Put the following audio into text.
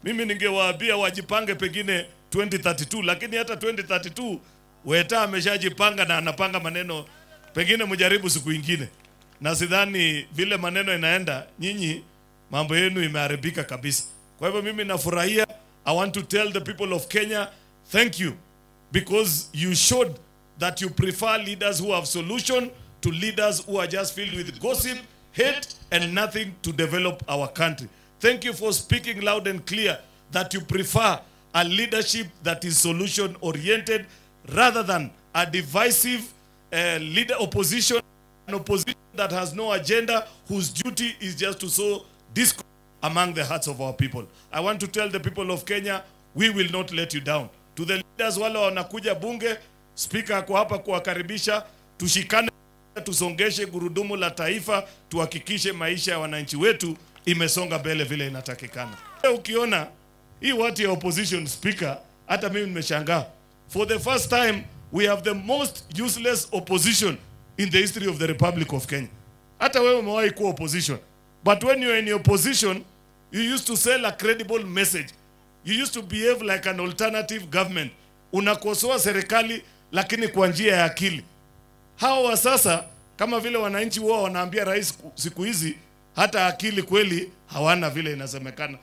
Mimi ningewaambia wajipange pengine 2032, lakini hata 2032 Weta ameshajipanga na anapanga maneno, pengine mjaribu siku ingine. Na sidhani vile maneno inaenda, nyinyi mambo yenu imeharibika kabisa. Kwa hivyo mimi nafurahia. I want to tell the people of Kenya, thank you, because you showed that you prefer leaders who have solution to leaders who are just filled with gossip, hate, and nothing to develop our country. Thank you for speaking loud and clear that you prefer a leadership that is solution-oriented rather than a divisive leader opposition, an opposition that has no agenda, whose duty is just to sow discord among the hearts of our people. I want to tell the people of Kenya, we will not let you down. To the leaders wale wanakuja bunge, speaker ako hapa kuwakaribisha, tushikane, tusongeshe gurudumu la taifa, tuhakikishe maisha ya wananchi wetu imesonga mbele vile inatakikana. Ukiona hii watu ya opposition, speaker, hata mimi nimeshangaa. For the first time, we have the most useless opposition in the history of the Republic of Kenya. Hata wewe umewahi kuwa opposition. But when you're in your position, you used to sell a credible message. You used to behave like an alternative government. Unakosoa serikali lakini kwa njia ya akili. Hawa wa sasa kama vile wananchi wao wanaambia rais siku hizi hata akili kweli hawana vile inasemekana.